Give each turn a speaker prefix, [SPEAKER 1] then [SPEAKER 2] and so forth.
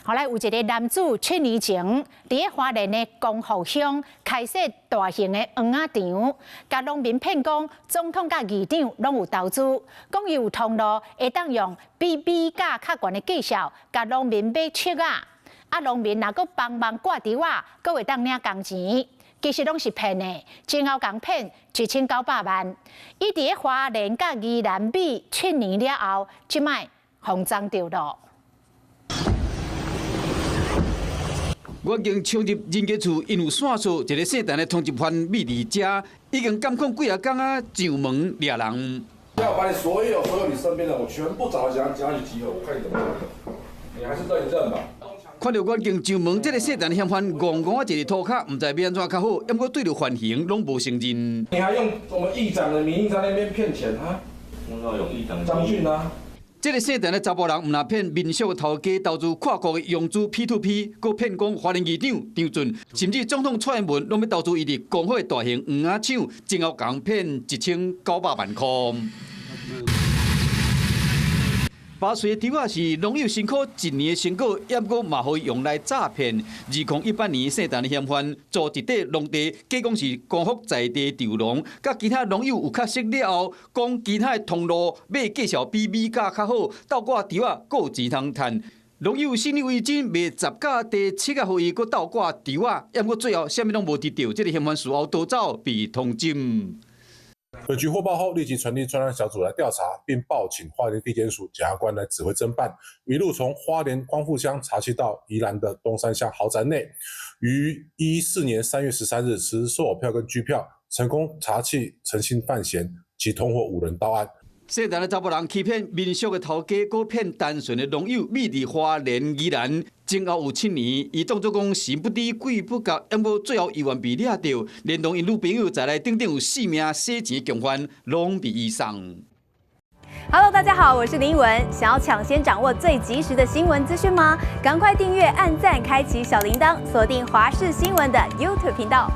[SPEAKER 1] 後來有一个男子7年前，佇咧花蓮的光復鄉開設大型的蠓仔場，共農民騙講總統佮議長攏有投資，講伊有通路會當用比米價較懸的價數，共農民買粟仔，啊農民若閣幫忙掛稻仔，閣會當領工錢。其實攏是騙的，前後共騙1900萬。伊佇咧花蓮佮宜蘭買七年了後，這擺予摠著囉。
[SPEAKER 2] 我已經衝入人家厝，𪜶有線索，一个姓陳的通緝犯覕佇遮，已經監控幾仔工啊，上門掠人。
[SPEAKER 3] 要把你所有所有你身邊的，我全部找來，講講去集合，我看你怎麼辦。你還是認一認吧。
[SPEAKER 2] 看到遠警上門，這个姓陳的嫌犯戇戇啊，坐佇塗跤，毋知欲按怎較好，毋過對著犯行攏無承認。
[SPEAKER 3] 你還用我們議長的名義在那邊騙錢啊？
[SPEAKER 4] 我用議長。
[SPEAKER 3] 張俊啊。
[SPEAKER 2] 這个姓陳的查埔人，毋但騙民宿的頭家投資跨國的融資 P2P，閣騙講花蓮議長張俊，甚至總統蔡英文攏欲投資伊佇光復的大型蠓仔場，前後共騙1900萬塊。拔穗的稻仔是農友辛苦一年的成果，猶閣嘛予伊用來詐騙。2018年，姓陳的嫌犯租一塊農地，假講是光復在地稻農，佮其他農友有較熟了後，講其他的通路買價數比米價較好，倒掛稻仔閣有錢通趁。農友信以為真，賣10甲地粟仔予伊，閣倒掛稻仔，猶閣最後啥物攏無得著，這个嫌犯事後逃走被通緝。
[SPEAKER 5] 本局獲報後，立即成立專案小組來調查，並報請花蓮地檢署檢察官來指揮偵辦。一路從花蓮光復鄉查緝到宜蘭的東山鄉豪宅內，於14年3月13日持索票跟拘票，成功查緝陳姓犯嫌及同夥5人到案。
[SPEAKER 2] 姓陳的查埔人欺騙民宿的頭家，閣騙單純的農友，覕佇花蓮宜蘭，前後有七年，伊當作講神不知鬼不覺，毋過最後猶原被掠著，連同𪜶女朋友在內，等等有四名洗錢共犯，攏被移送。
[SPEAKER 6] Hello，大家好，我是林文。想要搶先掌握最及時的新聞資訊嗎？趕快訂閱、按讚、開啟小鈴鐺，鎖定華視新聞的 YouTube 頻道。